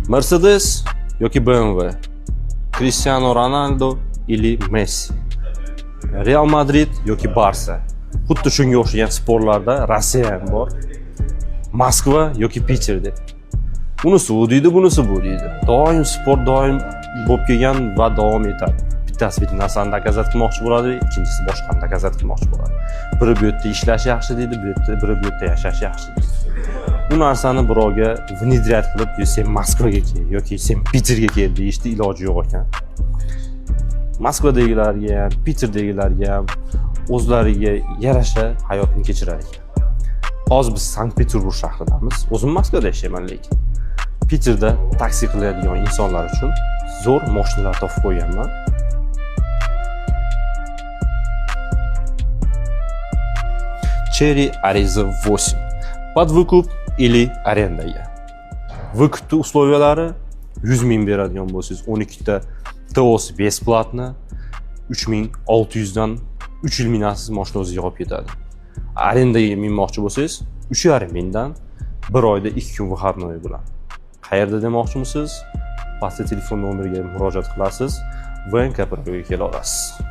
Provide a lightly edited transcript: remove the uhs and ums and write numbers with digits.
Mercedes yoki BMW, Cristiano Ronaldo или Messi, Real Madrid yoki Barsa. Xuddi shunga o'xshagan спор larda Rossiya ham bor. Moskva yoki Piter deb. Unisi u deydi, bunisi bu deydi. Doim sport doim bo'lib kelgan va davom etadi. Bittasi bitta narsani доказать qilmoqchi bo'ladi, ikkinchisi boshqani доказать qilmoqchi bo'ladi. Biri bu yerda ishlash yaxshi deydi, bu yerda biri bu yerda yashash yaxshi deydi. Bu narsani birovga внедрять qilib, "Yo, sen Moskvaga kel yoki sen Piterga kel" deyishni iloji yo'q ekan. Moskvadagilarga ham, Piterdagilarga ham o'zlariga yarasha hayotni kechirar ekan. Hozir biz Sankt-Peterburg shahridamiz. O'zim Moskvada yashayman lekin. Piterda taksi qiladigan insonlar uchun zo'r mashinalar topib qo'yganman. Chery Arrizo 8. Под выкуп или arendaga. Выкуп ni условия lari: 100 ming beradigan bo'lsangiz, 12 ta ТО si бесплатно, 3600 dan 3 yil minasiz, mashina o'zi yig'ib ketadi. Arendaga minmoqchi bo'lsangiz, 3,5 mingdan, bir oyda 2 kun выходной bilan. Qayerda demoqchimisiz? Pastda telefon nomeriga murojaat qilasiz, VNK ga kela olasiz.